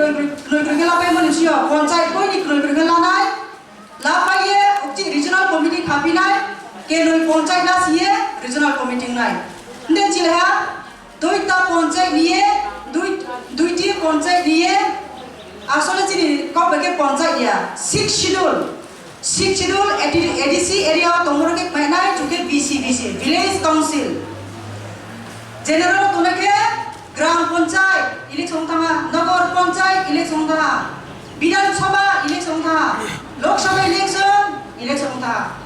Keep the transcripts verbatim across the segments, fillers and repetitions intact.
Knoibrwi khe lapai mani sio, ponchai boini knoibrwi khe lanai, lapai ye ukchi regional committee khapinai, kenoi ponchai lasiye regional committee nai. Nde chileha, duita ponchai niye, dui, duiti ponchai niye, asole chini kok beke ponchai ya, six schedule. Sixth schedule A D C area o tongmorok khe khlainai chwng khe V C, V C, Village Council. General tongna khe Gram Panchayat election thangha, Nagar Panchayat election thangha, Bidhan Sabha election thangha, Lok Sabha election, election thangha.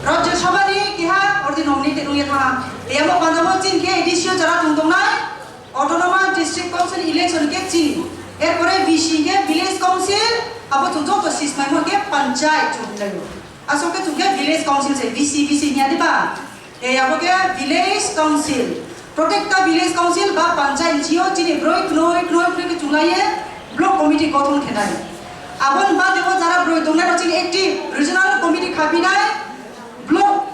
Rajya Sabha ni keha ordi nominated wngya thangha. Tiyabo pandamo chini khe A D C o jara tong tongnai. Autonomous District Council election khe chini, erpore V C khe Village Council, abo chwng joto sismaimo khe panchayat chwng hinlaio. Aswk khe chwng khe Village Council se, V C, V C hinya diba? E, abo khe Village Council. Protecta Village Council ba panchayat sio chini broi knoi, knoi, knoi khe chwng laiye block committee gothon khenai. Aboni bade o jara broi tongnai rok chini active regional committee khapinai block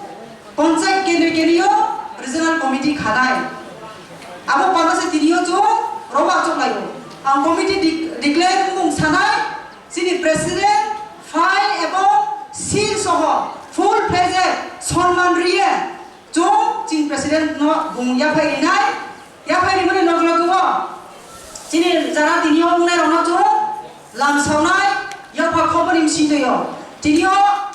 Panchayat kendri kendriyo regional committee khanai. Abo panda se tiniyo chwng roba achuk laio. Ang committee de-, declare wngmung sanai, chini president, file ebong seal soho full fledged sonman riye chwng chini president no bung yaphai rinai. Yaphai rimani log logo o chini jara tiniyo wngnai rokno chwng lamsawnai, yapha khobor ni bisingtwi o. Tiniyo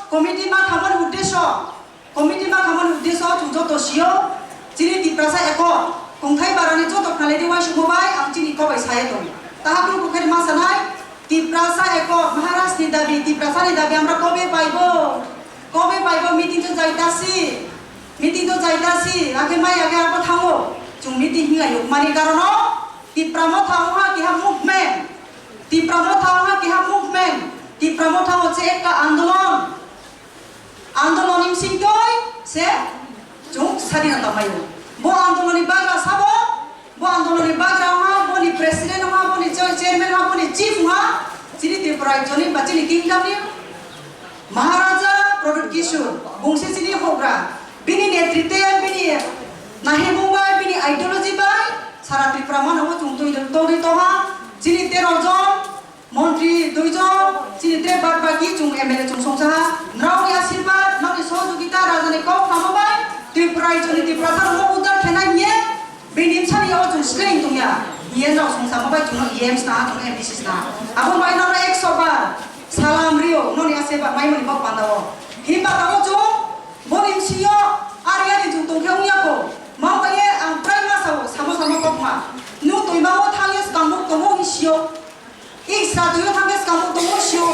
committee ma khamani uddesho, committee ma khamani uddesho chwng joto sio. Chini Tiprasa eko kongthai barani joto khnalaidi uaisukma bai ang chini kobai saye tong. Tahakno bukhari ma sanai, Tiprasa eko Maharaj ni dabi, Tiprasa ni dabi amra kobe paibo, kobe paibo meeting to jaitasi. Meeting to jaitasi, akhe mai akhe abo thango. Chwng meeting hinglai yokmani karono Tipra Motha wngha keha movement. Tipra Motha wngha keha movement. Tipra Motha hocche ekta andolon. Andolon ni bisingtwi se chwng sadinata maio. Bo andolon ni bagra sabo, bo andolon ni bagra wngha, boni president wngha, boni choi-, chairman wngha, boni chief wngha, chini Tripura rajyo ni ba chini kingdom ni Maharaja Pradyut Kishore, bungsi chini houhgra, bini netritwe, bini nahimung bai, bini ideology bai, sara Tripura mano o chwng twi tongwi tongha, chini tero jon montri dui jon, chini tre bad baki chwng M L A chwng songchaha, nrao ni asirwad, nrao ni sohojogita, raja ni kok samo bai, Tripura rajyo ni Tripura saro no uddar khenai hiye, Bini bwsani yago chwng swkang tongya. Yen rok songsa mabai chwngno E M sna, chwngno M D C sna. Abo bai norok ekso bar salam rio, noni ase ba maimani bok pandao. Himba tamo chwng boni bwsio ari ari chwng tongkhe wngya kho. Mabai ang prai ma sao, samo samo kokma. Nwng twima o thangya swkang buk tongo hwnwi sio. Iksa twino thangkhe swkang tongo sio.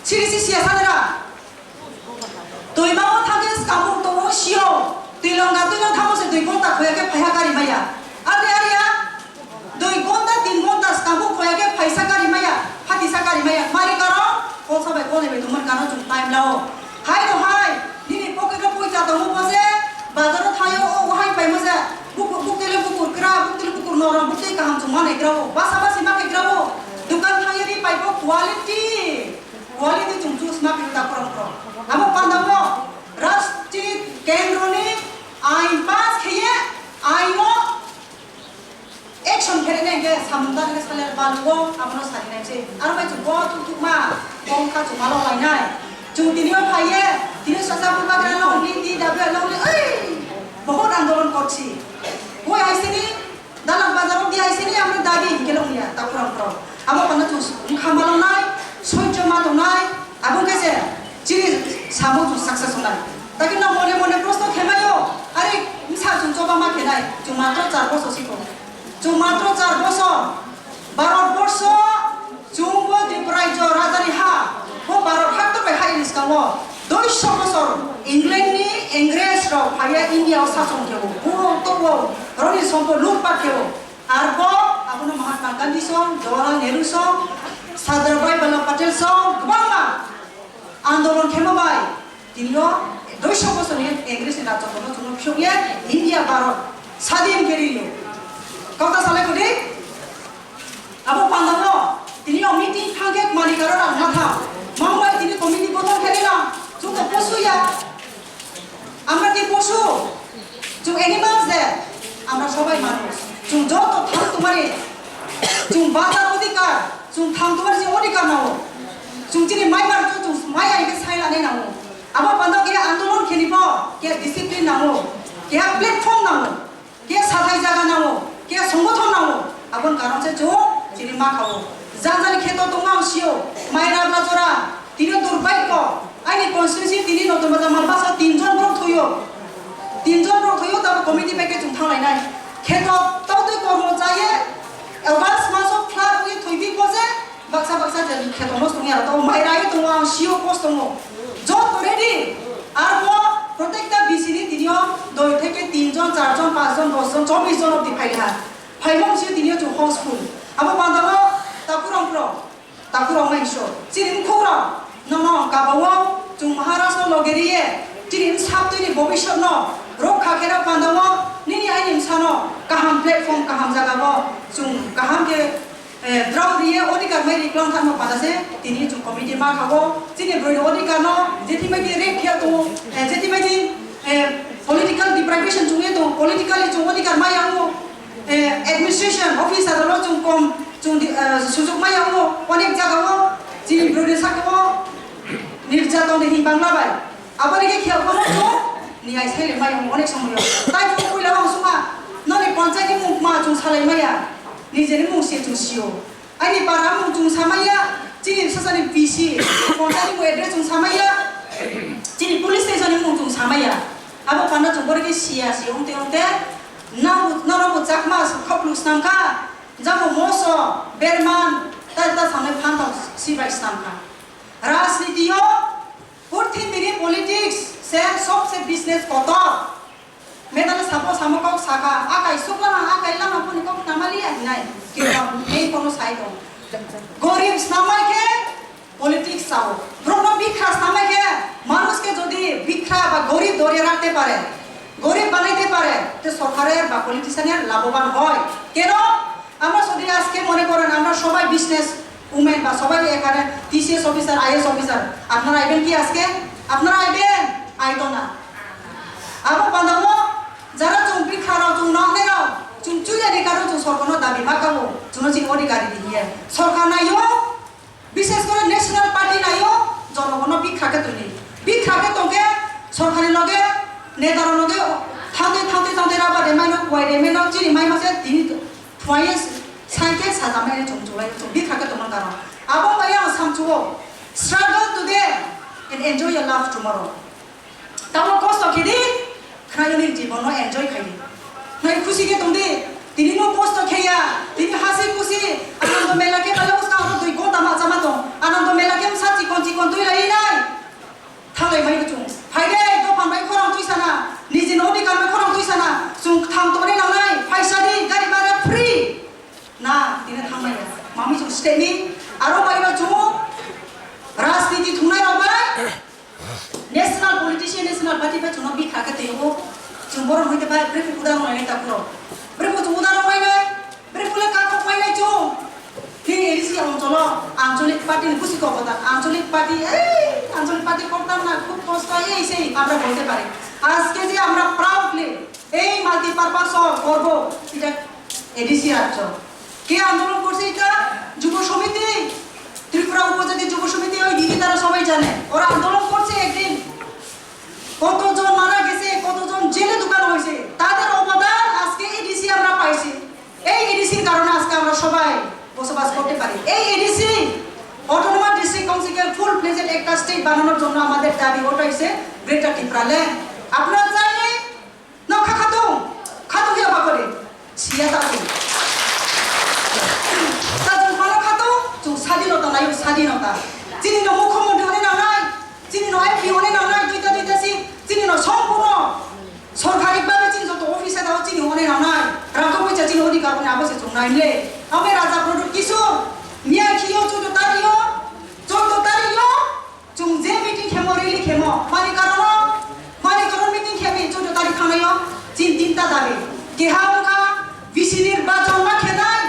Siri si siya sanira. Twima o thangkhe swkang tongo sio. Twilong na twilong thango se dui gonta khoya khe phaiha kari maya. Are are ya. Dui gonta tin gonta swkang khoya khe phaisa kari maya. Phatisa kari maya. Mari karo. Kol sabai kol bai tongmani karo chwng time lao. Hai no hai, nini pocket o poisa tongo bo se, bazar o thaio o hai paimo se, bukur, buktele bukur kra, buktele bukur norom, buktele kaham chwng manai kra o, basa basi ma khe kra o, dukan thaio ri paibo quality, quality chwng choose ma khe ta korong korong. Abo panda mo, rashtriya kendro ni ain pass kheye, ain o Action khe rwknai hwnkhe samung tangkhe salai balugo, abono sarinai se. Aro bai chwng bo tuk tuk ma, bo wngkha chwng malo lainai. Chwng tini o phaiye, tini sasa bubagra lonely, T W lonely, oi! Bohot andolon korchi. Boi aisini, dalak bazar o di aisini, amni dabi hwnkhe longya, ta khorang khorang. Abo phano chwng wngkha ma longnai, soijo ma tongnai, abo wngkhe se chini samung chwng success wngnai. Takhe no mone mone proshno khemaio, are bwsa chwng choba ma khenai, chwng matro char bosor sikho. Chwng matro char bosor, Bharat borsho, chwng bo Tripura rajyo rajani ha, bo Bharat haktor bai ha ini swkango, duisho bosor England ni Ingres rok phaiya India o sachong khe o, bo to o, roni sompo lutpat khe o. Arbo, abono Mahatma Gandhi song, Jawaharlal Nehru song, Sardar Vallabhbhai Patel song, kwbangma andolon khema bai, tinio duisho bosorni English ni rajyotono chwngno phiyokya India Bharat sadin khe rio. Kok ta salai kodi? Abo pandano, tinio meeting thangkhe mani karo rang matha. Mangbai tini committee bothon khe rina, chwngno posuya. Amra ki posu? Chwng animals de? Amra sobai manush. Chwng joto thang tumani. Chwng bachar odhikar, Chwng thang tongmani chini odhikar nango. Chwng chini maimarno chwng maya hwnkhe sai lanai nango. Abo panda khe andolon kheni bo khe discipline nango, khe platform nango, khe sathai jaga nango, khe songothon nango. Aboni karon se chwng chini ma kha-o. Jang jani kheto tongma ang sio, Maira Blachora, tini durbhagyo, aini constituency tini Notun Bazar Malbasa tinjon borok thoyo. Tinjon borok thoyo, tabo committee bai khe chwng thanglainai. Kheto totwi kormo chaye, August maso flood wngwi thwibikgo se, baksa baksa je kheto nosto wngya rok tongo, mai rai tongo, ang sio post tongo. Joto ready, arbo protekta B C ni tinio doi theke tin jon, char jon, panch jon, dos jon, chobbish jon obdi phai ha. Phaimung sio tinio chwng housefull. Abo pandao takurong pro, takurong mai so. Chini mukhukrok, nono kabao, chwng Maharashtra loge riye, chini saptini bobisotno rokha khera pandao, nini aini msano kaham platform, kaham jagao, chwng kaham khe Eh, drao riye odhikar mai ri kwlang thangma pada se tini chwng committee ma khago. Chini broi ni odhikar no jethi mai di rape khiya tongo, eh, jethi mai di, eh, political deprivation chwngye tongo, politically chwng odhikar mai yango, eh, administration officer no chwng kom chwng di, eh, sujok mai yango, onek jaga o chini broi ni saka o nirjatoni hin bangla bai. Aboni khe khiya phano chwng ni ai sai le mai yango onek somoyo. Tai chwng puila bang suma noni panchayat ni mung ma chwng salai maya, nijeni mung se chwng sio. Aini para mung chwng samaya, chini sasani B C, kontani mung address chwng samaya, chini police station ni mung chwng samaya. Abo panda chwng borok khe siya si ongte ongte, nang, norok bo chakma khoplu snam kha, jabo moso, berman, ta ta samai phan tong si bai snam kha. Rajniti o purthimbi ni politics se sobse business kotor. Medal sabo samo kok saka, akai sukla, akai lama puni kok tamali ahinai. Kita nei kono sai dong. Gorib snamai khe politics sao. Brokno bikha snamai khe, manush ke jodi bikha ba gorib doriya rakhte pare, gorib banaite pare, te sorkarer ba politicianer labhoban hoy. Keno? আমরা যদি আজকে মনে করেন আমরা সবাই business women বা সবাই এখানে টিসিএস অফিসার, আইএস অফিসার, আপনারা আইবেন কি আজকে? আপনারা আইবেন? Aito na. Abo pandao jara chwng bikha rok, chwng noknai rok, chwng chuya ni karo chwng sorkar no dabi ma kabo, chwng no chini odhikari di hiye. Sorkar naio, bishes kore national party naio, jonogono bikha khe tongni. Bikha khe tongkhe sorkar ni loge, neta rok loge thangtwi thangtwi thangtwi raba de maino kuai de maino chini mai mase tini Phuaye saikhe sajamani chwng chwlai chwng bikha khe tongmani karon. Abo bai ang samchugo, struggle today and enjoy your life tomorrow. Tamo kosto khe di, khwnai nini jibon no enjoy khai di. Nai khusi khe tong di, tini no kosto khe ya, tini hasi khusi, Anando Mela khe bale uska oro dui gonta ma chama tong, Anando Mela khe msa chikon chikon twi lai nai. Thanglai mai chwng. Phaide, dophang bai khorang twi sana. Nijini odhikar bai khorang twi sana. Chwng thang tongni nangnai. Phaisa di, gari bhara free. Na, tini thanglai ya. Mami chwng state ni. Aro bai no chwng. Rajniti thungnai rok bai. National politician, national party bai chwngno bikha khe twibo. Chwng borok hwnkhe bai, bre udaron nai ta kuro. Bre chwng udaron nai nai. Bre pula ka kok mai nai chwng. Tini A D C অঞ্চল, আঞ্চলিক party ni busi kok kota, আঞ্চলিক পার্টি, এই আঞ্চলিক পার্টি করতাম না, খুব কষ্ট, এই সেই আমরা বলতে পারি। আজকে যে আমরা proudly এই multipurpose hall করব, এটা এডিসি রাজ্য। কে আন্দোলন করছে এটা? যুব সমিতি, ত্রিপুরা উপজাতি যুব সমিতি, ওই দিদি তারা সবাই জানে। ওরা আন্দোলন করছে একদিন, কতজন মারা গেছে, কতজন জেলে ঢুকানো হয়েছে, তাদের অবদান আজকে এডিসি আমরা পাইছি। এই এডিসির কারণে আজকে আমরা সবাই বসবাস করতে পারি। এই এডিসি, অটোনোমাস ডিস্ট্রিক্ট কাউন্সিলকে ফুল ফ্লেজেড একটা স্টেট বানানোর জন্য আমাদের দাবি, ওটা হচ্ছে গ্রেটার ত্রিপুরা ল্যান্ড। আপনারা চাইলে না খা খাতো, খাতো কি আবার করে? সিয়া তাতো। তাদের ভালো খাতো, তো স্বাধীনতা নাই, স্বাধীনতা। চিনি না মুখ্যমন্ত্রী অনেক না নাই, চিনি না এমপি অনেক না নাই, দুইটা দুইটা সিট, চিনি না সম্পূর্ণ সরকারিভাবে চিনি যত অফিসে দাও চিনি অনেক না নাই। রাখো পয়সা চিনি অধিকার অনেক আবশ্যক নাই লে। আমি রাজা প্রদুত কিশোর, মিয়া খিও চোদ্দ তারিখ, চোদ্দ তারিখ, Chwng je meeting khemo, rally khemo, mani karono, mani karon meeting khemi, chwng jotari thangnaio, chini tinta dabi. Keha wngkha, B C nirbachon ma khenai,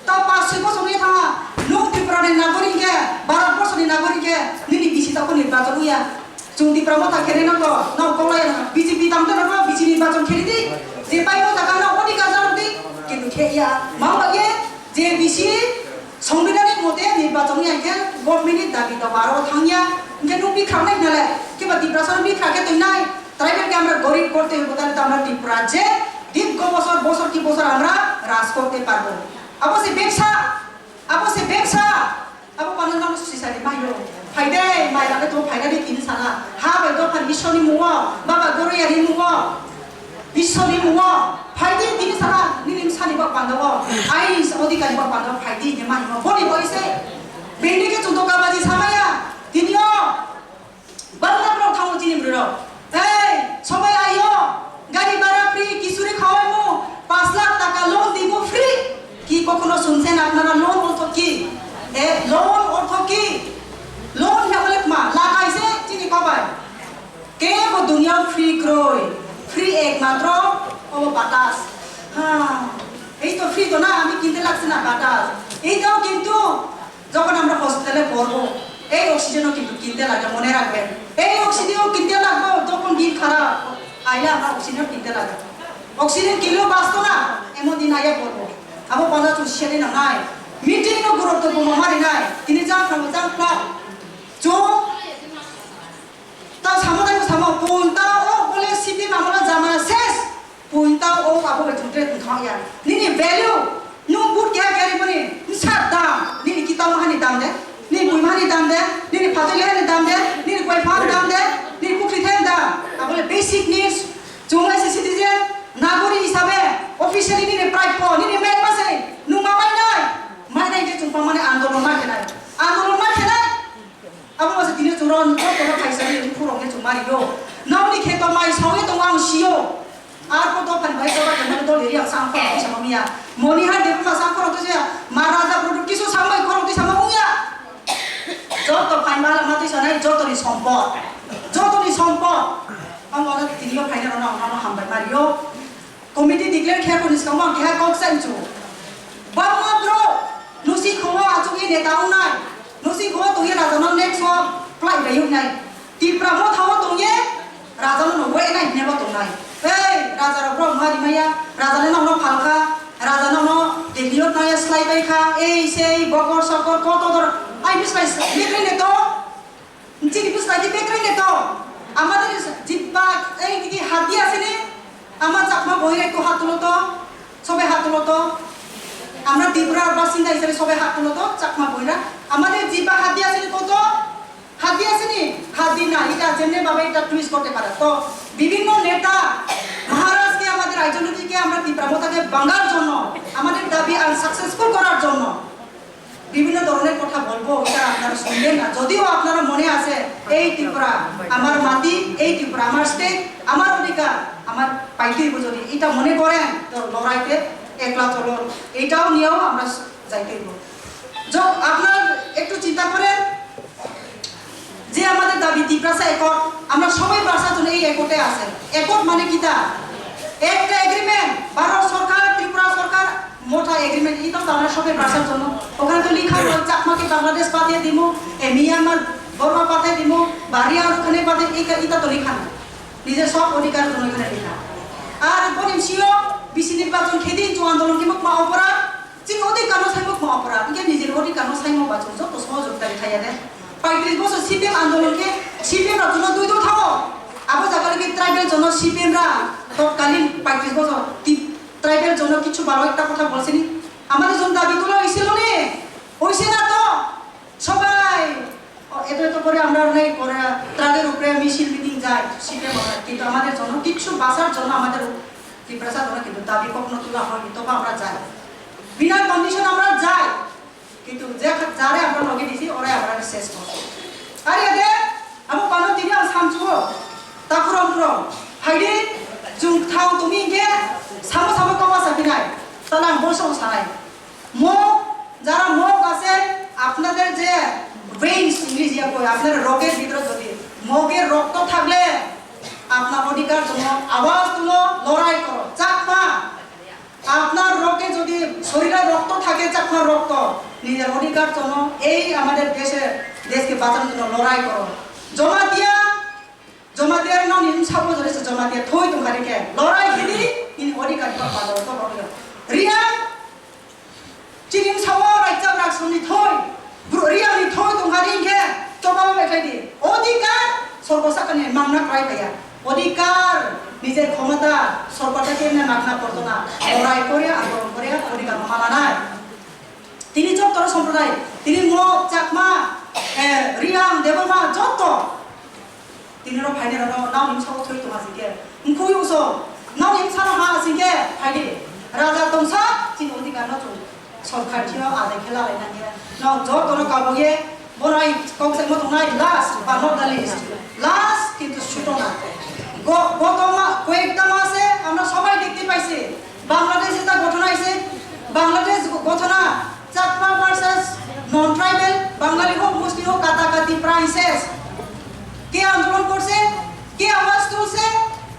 tao panch soi bochor wngya thangha, nwng Tripura ni nagorik khe, Bharat borso ni nagorik khe, nini B C tao khe nirbachon wngya. Chwng Tipra Motha khenai no to, no koklai no, B J P tang to no, B C nirbachon kheli di, je pai motha kang no, odhikar jano di, kintu khe ya, ma bagwi je B C, Songbidhan ni Mote nirbachon ya khe government ni dabi dawa aro thangya, hingke nung bikha nai hinale, kiba Tiprasa no bikha khe twi nai, tribal ke amra gorib korte hobo tale to amra Tripura je, dirgho bosor, bosor ki bosor amra raj korte parbo. Abo se bebsa, abo se bebsa, abo pano nang sisani mayo. Phaide, mai lage to phaide ni tini sana, ha bai to phan Ishwar ni mungo, baba goro ya ni mungo. Ishwar ni mungo, phaidi tini sana nini bwsani bok panda o, ain odhikar ni bok panda o phaidi hingke ma himo. Boni bo ise, bini khe chwng to kabaji samaya, tini o, bangma borok thango chini bwrwi rok. Ei, sobai ayo, gari bhara free, kisuri khawai mu, paanch lakh taka loan dimu free. Ki kokhono sunsen apnara loan ortho ki? E, loan ortho ki? Loan hwnba le kma, lagai se chini kobai. Kebo duniya free kroi, free ekmatro obo batas. Ha, ei to free to na, ami kinte lagse na batas. Ei to kintu jokhon amra hospital e porbo, ei oxygen o kintu kinte lage, mone rakbe. Ei oxygen o kinte lagbo, jokhon din kharap, aile amra oxygen o kinte lage. Oxygen kilo basto na, emon din aye porbo. Abo panda chwng siyani nangnai. Meeting no gurutto buma mari nai. Tini jang khamo jang khla. Chwng Ta samo tang samo, pun ta o bole siti mamala jamana ses. Pun ta o abo bai thungtre thung thang ya. Nini value, nung but kya kya ri boni, nsa dam, nini kita mahani dam de, nini bui mahani dam de, nini phatoi lehani dam de, nini koi phan dam de, nini pukri then dam. Abo le basic needs, chunga se citizen, nagori hisabe, officially nini pride po, nini mek masai, nung mamai nai, mai nai je chungpa mane andolon ma khenai, andolon ma khenai. Abo masa tini chwng rok joto no phaisa ni phurok ni chwng mari yo. Nokni kheto mai sawi tongo ang sio. Ar ko dophan bai ko ba kemani dol eri ang sang khorok twi sama miya. Moni ha de ma sang khorok twi saya. Ma raja product kisu sang bai khorok twi sama ungya. Joto phaima la ma twi sanai joto ni sompot. Joto ni sompot. Ang wana tini yo phaina rona ang hambai mari yo. Committee declare khe kuni swkang ang keha kok sai chu. Bangma bro, nusi khongo achuk ye neta wngnai. Nusi khongo tongye raja no next o plai bai wngnai. Tipra motha o tongye raja no nungwi nai hwnwi bo tongnai. Ei, raja rok bro mari maya, raja no nokno phalkha, raja no no Delhi o tongya slai bai kha, ei sei bokor sokor koto dor, ai bislai bikroi neto. Chini bwsai di bekrai ne to. Amader jibba ei di hadi asini. Ama chakma boire ko hat tulo to. Sobe hat tulo to. Amra Tripura basinda hisebe sobe hat tulo to. Chakma boira. Amader jibba hadi asini koto. Hadi asini. Hadi na. Ita jemne babe ita twist korte pare. To bibhinno neta Maharaj ke amader ideology ke amra Tipra Motha ke bangar jonno, amader dabi unsuccessful korar jonno. বিভিন্ন ধরনের কথা বলবো, এটা আপনারা শুনবেন না। যদিও আপনারা মনে আছে, এই ত্রিপুরা আমার মাটি, এই ত্রিপুরা আমার স্টেট, আমার অধিকার, আমার পাইতেই বুঝুনি, এটা মনে করেন, তো লড়াইতে একলা চলুন, এটাও নিয়েও আমরা যাইতে হইব। যখন আপনারা একটু চিন্তা করেন, যে আমাদের দাবি তিপ্রাসা একট, আমরা সবাই ভাষার জন্য এই একটে আছে। একট মানে কিতা? একটা এগ্রিমেন্ট, ভারত সরকার, ত্রিপুরা সরকার, মোটা এগ্রিমেন্ট, এটা তো আমরা সবাই ভাষার জন্য। ওখানে তো লেখা হয়, চাকমাকে বাংলাদেশ পাঠিয়ে দিব, এ, মিয়ানমার বর্মা পাঠিয়ে দিব, বারিয়া ওখানে পাঠিয়ে, এটা, এটা তো লেখা না। নিজের সব অধিকারের জন্য এখানে লেখা। আর বনিম সিও, বিসি নির্বাচন খেদিন, চুয়ান্দোলন কিমুক মা অপরাধ, Chini odhikar no saimok ma opora, hingke nijini odhikar no saimok ba chwng joto sohojogita ri khaiya de. Paitris bosor C P M andolon khe C P M rok chwngno dui dui thango. Abo jaga rok khe tribal jono C P M ra totkalin paitris bosor ti-, tribal jono kichu baro ekta kotha bolsini. Amari jon dabi tula oisilo ni, oise na to, sobai. O, এত এত করে আমরা অনেক করে ট্রাকের উপরে মিছিল মিটিং যাই, সিটে বসায়, কিন্তু আমাদের জন্য কিচ্ছু বাঁচার জন্য আমাদের তিপ্রাসা জন্য কিন্তু দাবি কখনো তোলা হয়নি, তবু আমরা যাই। বিনা কন্ডিশন আমরা যাই, কিন্তু যে যারে আমরা লগে দিছি, ওরাই আমরা শেষ করছে। আরে দে, আমি পানো দিনে আমি সামচুও, তাকুরম পুরম, হাইডি, জুম থাও তুমি গিয়ে, সামো সামো কমা সাবিনাই, তাহলে আমি বসে সারাই। মগ, যারা মগ আছে, আপনাদের যে ভেইনস, ইংলিশ ইয়া কই, আপনার রগের ভিতরে যদি মগের রক্ত থাকলে আপনার অধিকার জন্য আওয়াজ তুলো, লড়াই করো। চাকমা, আপনার রগে যদি শরীরে রক্ত থাকে, চাকমার রক্ত, নিজের অধিকার জন্য এই আমাদের দেশে, দেশকে বাঁচানোর জন্য লড়াই করো। Jamatia Jamatia no ni bwsa bo jore se Jamatia thoi tong kha rikhe. Lorai khini nini odhikar ni bapha jora to bapha jora. Riya chini bwsa o raisa bwrang songni thoi. সর্বসাকানি মাংনা ট্রাই পাইয়া। অধিকার নিজের ক্ষমতা সর্বতা কেমনে মাগনা পড়তো না। লড়াই করে, আন্দোলন করে, অধিকার মানা নাই। তিনি চত্বর সম্প্রদায়, তিনি মগ, চাকমা, এ, রিয়াং, দেবমা, যত। Tini rok phainai rok no nang ni bwskango thwi tong asing khe. Mkhwi uso, nang ni bwsano ha asing khe, phaidi. Raja tongsa, chini odhikar no chwng sorkar thio adai khe lalai nang ya. Nang joto no kabo ye, bono ai kok sai mo tongnai last but not the least. Last kintu suto na. Go-, গত মা-, কয়েকটা মাসে আমরা সবাই দেখতে পাইছি বাংলাদেশে তা ঘটনা হয়েছে, বাংলাদেশ ঘটনা চাকমা ভার্সেস নন ট্রাইবাল, বাঙালি হোক, মুসলিম হোক, কাটাকাটি প্রায় শেষ। কে আন্দোলন করছে, কে আওয়াজ তুলছে,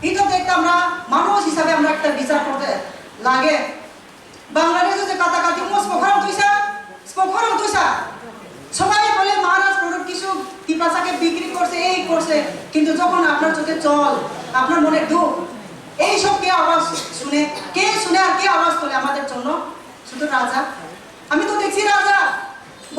এটা তো একটা আমরা মানুষ হিসাবে আমরা একটা বিচার করতে লাগে। বাংলাদেশে যে কাটাকাটি, ও স্পোখরাম তুইসা, স্পোখরাম তুইসা। সবাই বলে মহারাজ প্রদীপ কিছু তিপ্রাসাকে বিক্রি করছে, এই করছে, কিন্তু যখন আপনার চোখে জল, আপনার মনে দুঃখ, এই সব কে আওয়াজ শুনে, কে শুনে আর কে আওয়াজ তোলে আমাদের জন্য? শুধু রাজা। আমি তো দেখছি রাজা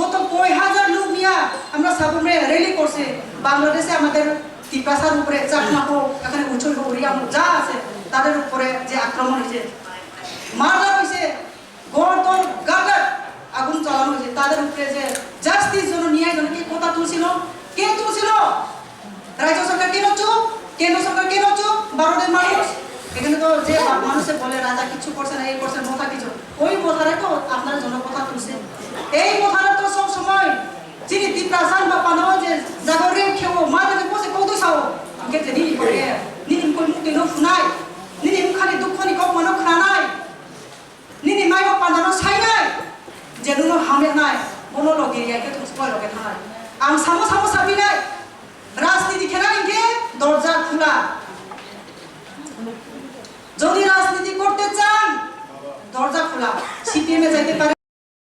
গত কয় হাজার লোক নিয়ে আমরা সাবরুমে র‍্যালি করছি। বাংলাদেশে আমাদের তিপ্রাসার উপরে চাকমা হোক, এখানে উচ্ছল হোক, রিয়াং হোক, যা আছে তাদের উপরে যে আক্রমণ হয়েছে, মার্ডার হয়েছে, ঘর দর গাদার আগুন চালানো হয়েছে, তাদের উপরে যে জাস্টিস জন্য, ন্যায় জন্য কে কথা তুলছিল? কে তুলছিল? রাজ্য সরকার কেন চুপ? কেন্দ্র সরকার কেন চুপ? ভারতের মানুষ, এখানে তো যে বা-, মানুষে বলে রাজা কিচ্ছু করছে না, এই করছে, মথা কিছু, ওই মথারে তো আপনার জন্য কথা তুলছে। এই মথারে তো সব সময় যিনি তিপ্রাসান বা পানাও যে জাগর রে খেও, মা যদি বসে কৌতু সাও, আমাকে যে নিনি করে, নিনি কই মুক্তি নো ফুনাই, নিনি মুখানি দুঃখনি কম মনো খানাই। Nini mai o pandano sainai, je nwngno hamya nai, bono logi ya khe thung soi loge thanai. Ang samo samo sapinai, rajniti khena hinkhe dorja khula. Jodi rajniti